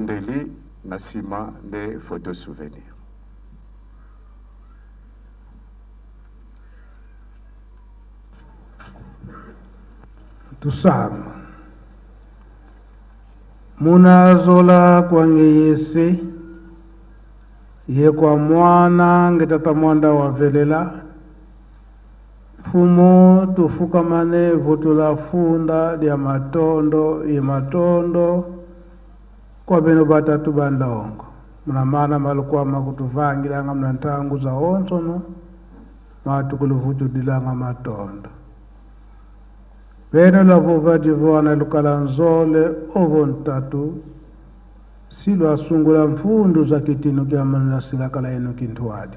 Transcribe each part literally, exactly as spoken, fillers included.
Ndeli, na sima nde photo souvenir. Tusamba. Muna zola kwa ngeye se, ye kwa Mwana nge Tata Mwanda Wavelela, Mfumu, tufukamane vo tulafunda dia matondo ye matondo kwa beno batatu banlongo. Muna mana malukwama kutuvangilanga muna ntangu zawonsono, ma tukuluvutudilanga matondo. Beno lwavova dio vo ana lukala nzole ovo ntatu, si lwasungula mfundu za kitinu kia mana sikakala eno kintwadi.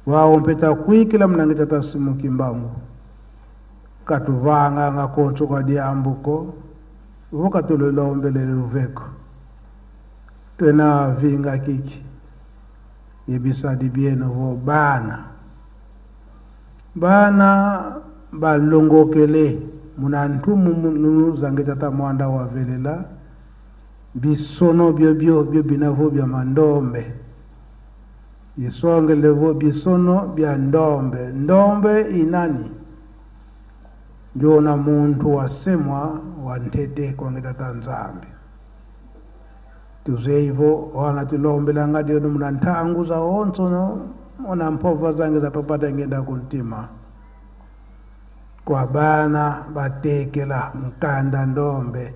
Wau mpe takwikila muna nge Tata Simon Kimbangu. Katuvanganga konso kwa diambu ko, vo katululombele luveko. Twena vinga kiki ye bisadi bieno vo bana. Bana balongokele muna ntumunu za nge Tata Mwanda Wavelela, bisono biobio bio bina vo bia mandombe. Isongele vo bisono bia ndombe. Ndombe i nani? Ndiona muntu wasemwa wa ntete kwa nge Tata Nzambi. Tuzeyi vo wana tulombelanga dio muna ntangu zawonsono, muna mpova za nge za Papa dia Nginda ku ntima. Kwa bana batekela nkanda ndombe,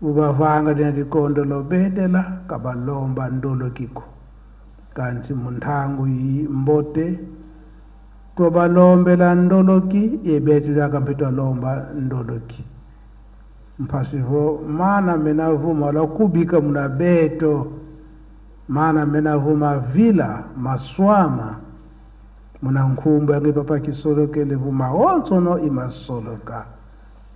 vo bavanga dina dikondolo bedela, ka balomba ndoloki ko. Kansi mu ntangu yi mbote, twabalombela ndoloki, ye beto diaka mpe twalomba ndoloki. Mpasi vo mana mena vuma lwakubika muna beto, mana mena vuma vila, maswama, muna nkumbu ya nge Papa Kisolokele vo mawonsono i masoloka.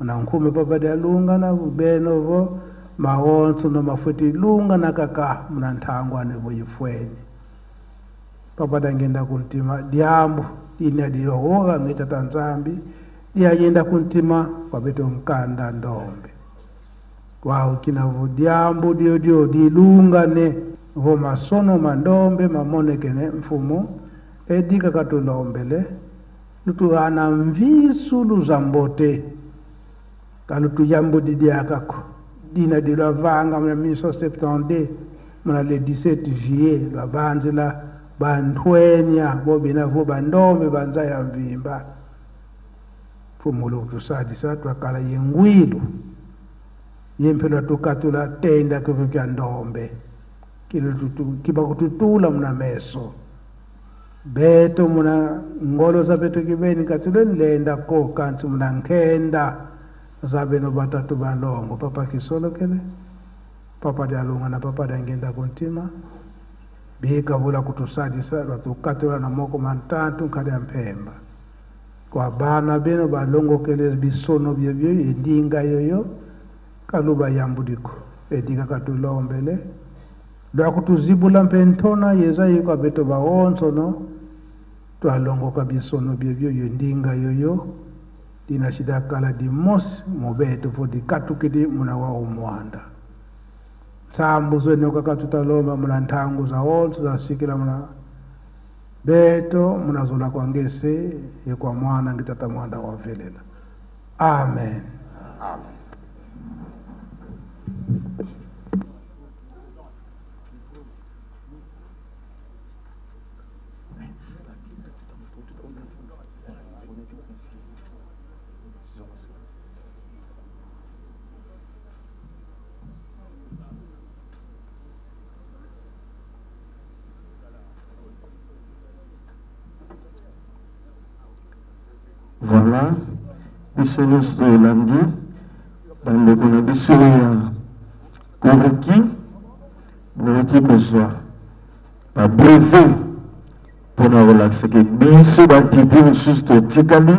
Muna nkumbu ya Papa Dialungana, vo beno vo mawonsono mafweti lungana kaka muna ntangu ane vo ifweni. Papa dia Nginda ku ntima, diambu dina dilowoka nge Tata Nzambi, diayenda ku ntima kwa beto nkanda ndombe. Wau kina vo diambu diodio dilungane, vo masono ma ndombe mamonekene, Mfumu, e dika katulombele, lutugana mvisulu za mbote. Ka lutuyambudi diaka ko. Dina di lwavanga muna mille neuf cent septante-deux, muna le dix-sept juillet, lwabanzila bantwenia, bo bina vo bandombe ba nza ya mvimba. Mfumu, lutusadisa, twakala ye ngwilu. Ye mpe lwatukatula tenda kio kia ndombe. Ki lututu-, ki bakututula muna meso. Beto muna ngolo za beto kibeni ka tulenda ko, kansi muna nkenda za beno batatu banlongo, Papa Kisolokele, Papa Dialungana, Papa dia Nginda ku ntima, bika vo lwakutusadisa, lwatukatula na moko ma ntantu nkadi a mpemba. Kwa bana beno balongokele bisono biobio ye ndinga yoyo, ka lubayambudi ko. E dika katulombele, lwakutuzibula mpe ntona ye zayi kwa beto bawonsono, twalongoka bisono biobio ye ndinga yoyo, dina si dakala dimosi mu beto vo dikatukidi muna wau mwanda. Nsambu zeno kaka tutalomba muna ntangu zawonso zasikila muna beto, muna zola kwa nge se ye kwa Mwana nge Tata Mwanda Wavelela. Amen. Amen. Voilà, biso nyonso tolandi bandeko na biso ya Koriki, bauti kozwa ba brevet mpo na kolakisa ke biso bantete mosusu totikali